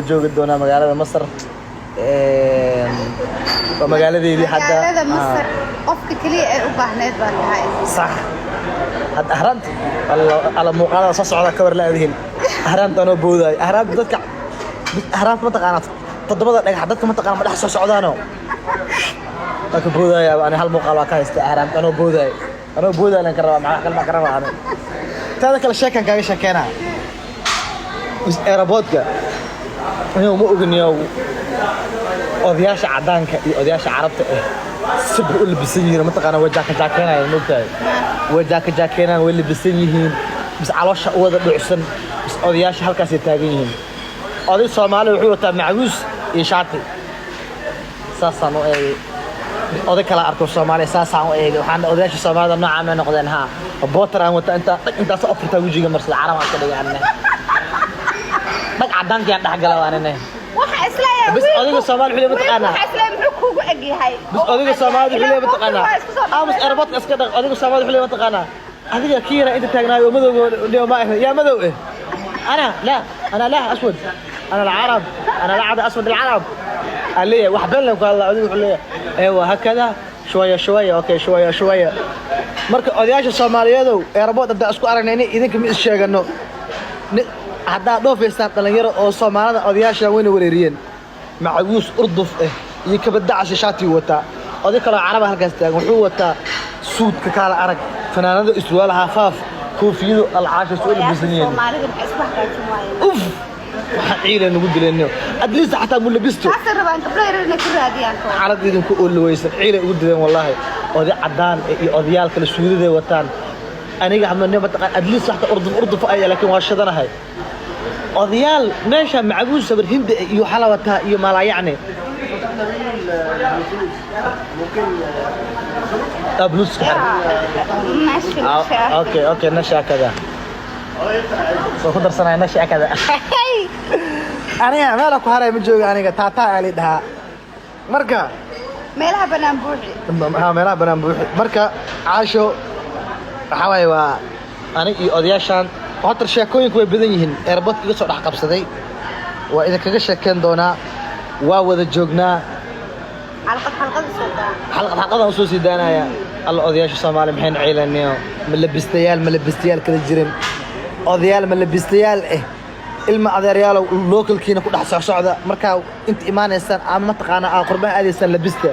Joogi doonaa magaalada Masar. Waa magaaladeedii hadda. Magaalada Masar qofka keliya ee u baahneed baa tahay. Sax. Hadda ahraamta alla muuqaalada soo socda ka war la-adihin. Ahraamta anoo boodaayo, ahraamta dadka, ahraamta mataqaanaa, toddobada dhagax dadka mataqaana ma dhex soo socdaano, waa ka boodaayo. Ani hal muuqaal waa ka haystay ahraamta anoo boodaayo, anoo boodaayo lan ka rabaa. Maxaa kale ma ka rabaa ani? Taada kale sheekan kaaga sheekeynaa airportka inuu ma ogniyo. Odayaasha caddaanka iyo odayaasha carabta ah sibay u labisan yihiin mataqaana, way jaaka jaakeenayaan, moogtahay, way jaaka jaakeenayaan, way labisan yihiin, bis caloosha u wada dhucsan. Bis odayaasha halkaasay taagan yihiin. Oday Soomaali wuxuu wataa macawiis iyo shaati, saasaan u eegay. Oday kala arko Soomaaliya, saasaan u eegay. Waxaan odayaasha Soomaalida noocaa may noqdeen? Haa, bootar aan wataa, intaa dhag intaas afurtaa wejiga marsada, carab aan ka dhigay anne, dhag cadaankii dhex gala waa anine. Waxa isleeyahay Bis odayga Soomaali wuxuu leeyahay mataqaanaa? Waxa isleeyahay muxuu kuugu eg yahay? Bis odayga Soomaalida wuxuu leeyahay mataqaanaa? Aamus, airportka iska dhaq. Odayga Soomaalida wuxuu leeyahay mataqaanaa? Adiga kii yara inta taagnaayo oo madowga ma ah yaa madow eh? أنا لا، أنا لا أسود، أنا العرب، أنا لا أسود العرب. قال لي wax been ku hadla. Odayga wuxuu leeyahay ايوه هكذا شوية شوية، okay، شوية شوية. Marka odayaasha Soomaaliyeedow, airport haddaa isku aragnay in idinka ma is sheegano. Haddaa dhoofaysaan dhalinyaro oo Soomaalida, odayaasha wayna wareeriyeen. Macawiis urduf ah iyo kabadacasha shaati wataa. Oday kaloo caraba halkaas taagan wuxuu wataa suudka kaala arag, fanaanado, iswaal hafaaf, koofiyado alcaasha soo labisan yihiin. Soomaalida maxay isku hagaajin waayeen? Uf, waxaa ciila nagu dilayno. At least xataa mulabisto. Taasay rabaan gabdho yaryar inay ku raadiyaan koo. Carad idinku oolaweysan, ciilay ugu dileen wallaahi. Oday caddaan iyo odayaal kale suudaday wataan. Aniga ama mataqaan, at least waxta urduf urduf aya, laakiin waa shidanahay. Odayaal meesha macabuus sabar hindi iyo waxaa la wataa iyo maalayacni. Bluetooth. ماشي ماشي. Okay, okay, nasha kada soo ku darsanaya nasha kada. Aniga meela ku haray ma jooga. Aniga taataa aa li dhahaa marka. Meelaha banaan buuxi. Ha, meelaha banaan buuxi. Marka Caasho, waxaa waaye waa anig iyo odayaashan. Horta sheekooyinku way badan yihiin. Airportka iga soo dhex qabsaday waa idinkaga sheekeyn doonaa. Waa wada joognaa. Xalqad xalqada soo daa. Xalqad xalqadaan usoo sii daanaya. Alla, odayaasha Soomaali maxayna ciilaniyo? Ma labistayaal, ma labistayaal kala jirin. Odayaal ma labistayaal eh. Ilma adeeryaalow, localkiina ku dhex socsocda. Markaa inta imaanaysaan ama mataqaana aa qurbaan aadaysaan, labista.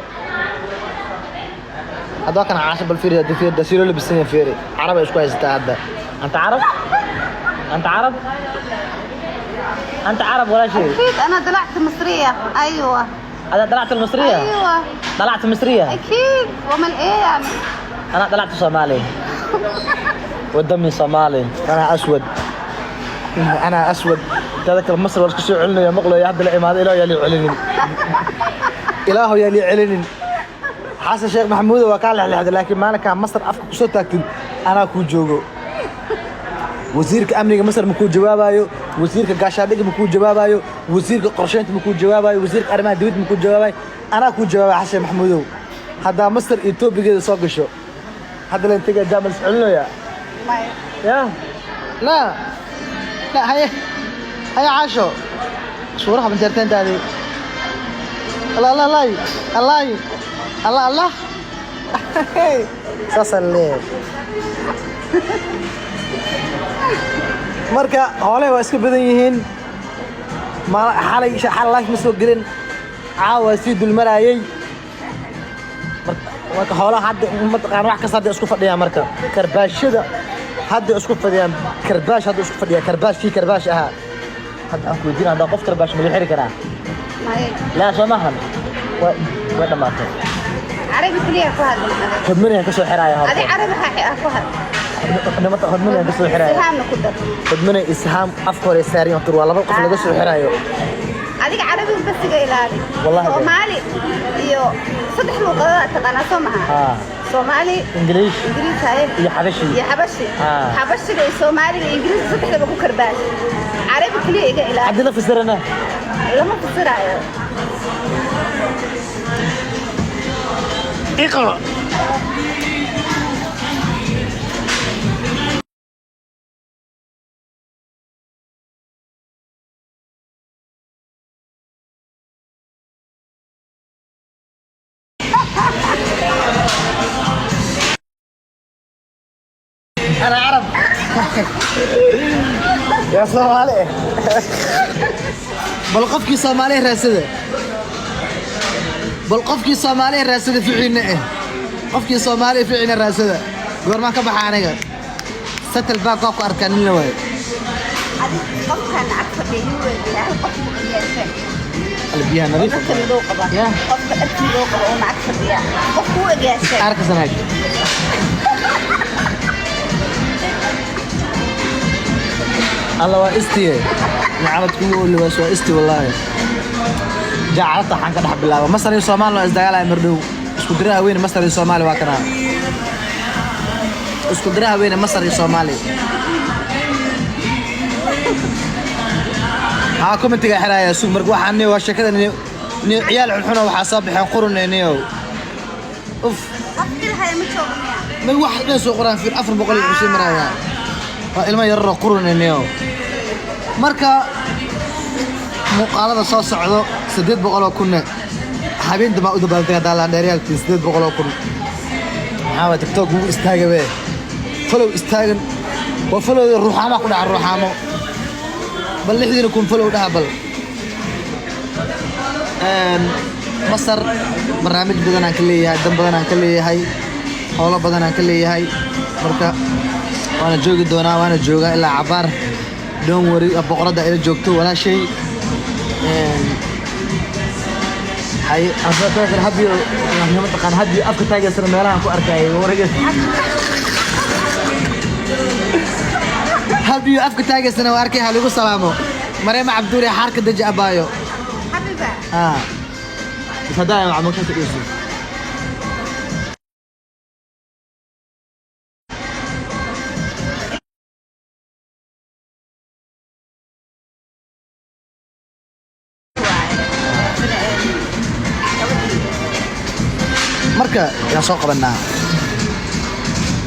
Hadda waa kana Caasho. Bal fiiri hadda, fiiri sidoo labisan yahay, fiiri. Carab ay isku haysataa hadda. أنت عرب، أنت عرب، أنت عرب ولا شيء؟ أكيد، أنا طلعت مصرية، أيوة. هذا طلعت المصرية؟ أيوة. طلعت مصرية؟ أكيد، ومن إيه يعني؟ أنا طلعت صومالي ودمي صومالي. أنا أسود، أنا أسود. تذكر مصر ولا soo celinaya maqlayo hadda la imaado. Ilaah yaa lii celinin, ilaahu yaa lii celinin. Xasan Sheekh Maxamuud waa kaa lexleexday, laakiin maalinkaa Masar afka kusoo taagtid anaa kuu joogo. Wasiirka amniga Masar makuu jawaabayo, wasiirka gaashaandhigga makuu jawaabayo, wasiirka qorsheynta makuu jawaabayo, wasiirka arrimaha dibadda makuu jawaabayo. Anaa kuu jawaabaya, Xasan Sheekh Maxamuudow, haddaa Masar iyo toobigeeda soo gasho. Hadda lan tegaya jaamal is celinaya. Maya. Ya لا لا، هيا هيا عاشو suuraha banjeerteentaadii. Allah allah allah allah allah allah, saasaa leeyahay. Marka hoole waa iska badan yihiin. Xalay xal live ma soo gelin, caawa sii dulmaraayay. Marka xoolaha hadda mataqaan wax kasta hadda isku fadhiyaan. Marka karbaashada hadda isku fadhiyaan, karbaash hadda isku fadhiyaa, karbaash kii karbaash ahaa. Hadda aan ku weydiin, hadda qof karbaash ma la xiri karaa? Maya. Laa, soo maahan, way dhamaatay. Carabi keliya ku hadla. Hodmanayaan kasoo xiraaya adi horta. Carabi ha ku hadla. Nimada hodmanayaan kasoo xiraaya. Sihaamna ku dar. Hodmanay ishaam afka hore saariyan horta, waa laba qof laga soo xiraayo. Adiga carabiga basiga ilaali. Wallahi. Soomaali iyo saddex luuqadood taqaanaa, soo maha? Haa. Soomaali, Ingiliish. Ingiriis, haye. Iyo Xabashi. Iyo Xabashi. Haa. Xabashiga iyo Soomaaliga iyo Ingiriiska saddexdaba ku karbaash. Carabi keliya iga ilaali. Haddii la fasirana? Lama fasiraayo. Iqra. Ana carab yaa Soomaali eh. Bal qofkii Soomaali raadsada, bal qofkii Soomaali raadsada ficiina eh, qofkii Soomaali ficiina raadsada. Goormaan ka baxa aniga satel baa ku arkaa nin la waayo. Adig qofkan ag fadhiyo weeyaa hal qof uu yeeshay. Biyaha nadiif. Dharka madow qaba. Yeah. Qofka dharka madow qaba oo ag fadhiya, qofku u egyaashay. Arkasanaag. Alla waa istiye nacalad kugu oliwaas waa isti wallaahi. Jaacalada waxaan ka dhex bilaaba Masar iyo Soomaali waa isdagaalaya mardhow. Isku diraha weyne Masar iyo Soomaali waa kanaa. Isku diraha weyne Masar iyo Soomaali haa commentiga xiraya sug. Marka waxaan niyo waa sheekada niyo niyo ciyaal xunxuna waxaa soo baxeen qurun ee niyo uf. Qof dirhaya ma joogo miya? Ma wax dhan soo qoraan fir 400 iyo kusii maraya waa ilmo yararoo qurun ee niyo. Marka muuqaalada soo socdo 800,000 habeen dambaa u dabaaldegay haddaa laandheeryaalkii 800,000. Maxaa waa TikTok ugu istaagabe follow istaagan waa followda ruuxaamaa ku dhaca ruuxaamo. Bal 60,000 follow dhaha bal. Masar barnaamij badan aan ka leeyahay, dan badan aan ka leeyahay, howlo badan aan ka leeyahay. Marka waana joogi doonaa, waana joogaa ilaa cabaar. Don't worry, boqoradda ila joogto walaashay. Hay asoo habiyo mataqaan habiyo afka taageysana meelahan ku arkayay wareega habiyo afka taageysana waa arkay. Ha lagu salaamo Mareema Cabduuri xaarka deji abaayo. Xabiba. ها بس هدايا مع مكتب يوسف. Marka yaa soo qabanaa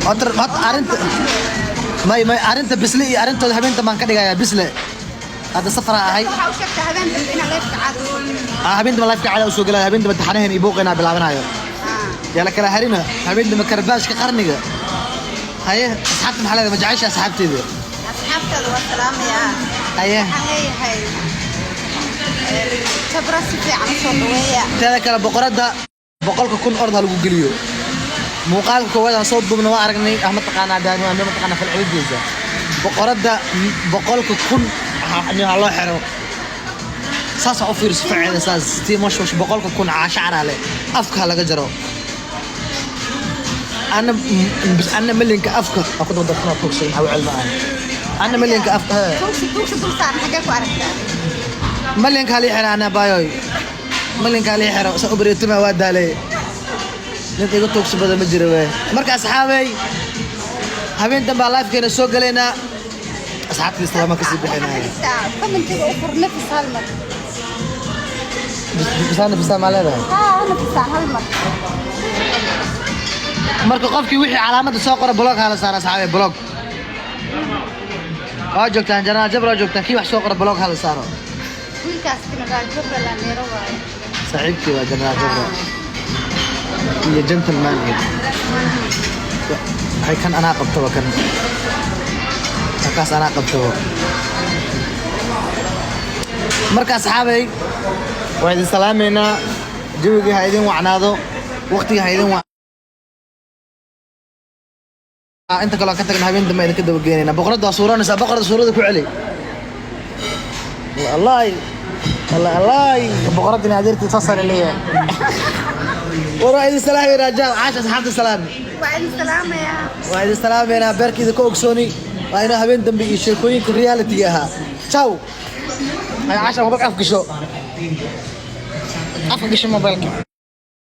horta horta arrinta may arrinta bisle iyo arrintooda habeenta baan ka dhigayaa bisle. Hadda safaraa ahay. Waxaa u sheegtaa habeen dambe inaa leefka caada soo Ah, habeen dambe live-ka caada usoo gelaya. Habeen dambe taxanahan iyo buuqeenaa bilaabanayo. Yaa la kala harina habeen dambe karbaashka qarniga. Haye asxaabta maxaa leedahay? Ma jecesha asxaabteeda? Asxaabtaada waa salaamayaa. Haye. Waxaan leeyahay jabra si fiican usoo dhaweeya. Teeda kale boqoradda 100,000 ord ha lagu geliyo. Muuqaalka koowaad aan soo duubna waa aragnay ah mataqaanaa daani waa mataqaanaa falcelidiisa. Boqoradda 100,000 ha loo xiro saas ha u fiirso faceeda saas tii mashwash 100,000 caashacaraa leh afka ha laga jaro. Ana bis ana malinka afka ha ku daba darsanaa tuugsa maxaa u cilma ah ana malinka afka hee. Tuugsi tuugsi dul saaran xaggee ku aragtaa? Malinka halii xiro ana baayoy malinka halii xiro sa u bareetuma waa daalay nin iga tuugsi badan ma jiro wee. Marka asxaabey habeen dambaa live-keena soo galaynaa. Asxaabtii salaama kasii Waxaa bixinaya. Dhigtaa commentiga u fur nafis hal mar. Bisaana bisaan maa leedahay? Haa, nafisaan hal mar. Marka qofkii wixii calaamadda soo qora blog hala saaro asxaabey. Blog waa joogtaan, Janaa Jabra waa joogtaan. Kii wax soo qora blog hala saaro. Wiilkaas Jenaraal Jabra Laandheero waaye. Saaxiibkii waa Janaa Jabra iyo gentleman iyo waxay kan anaa qabtaba kan kaas anaa qabtaba. Marka asxaabey waa idin salaameynaa. Jawigii ha idin wacnaado, waqtigii ha idin inta kaloo ka tagna habeen dambe idinka daba geenayna. Boqoradda waa suuranaysaa. Boqoradda suurada ku celi. Wallahi wallahi boqoradda in adeertii saasaa la leeyahay. War waa idin salaameynaa. Jaal caasha asxaabta salaam. Waa idin salaamayaa. Waa idin salaameynaa. Beerkiida ka ogsooni waa inuu habeen dambe iyo sheekooyinka reality ahaa. Ciao. Ay caasha mobilka af gasho, afka gasho mobilka.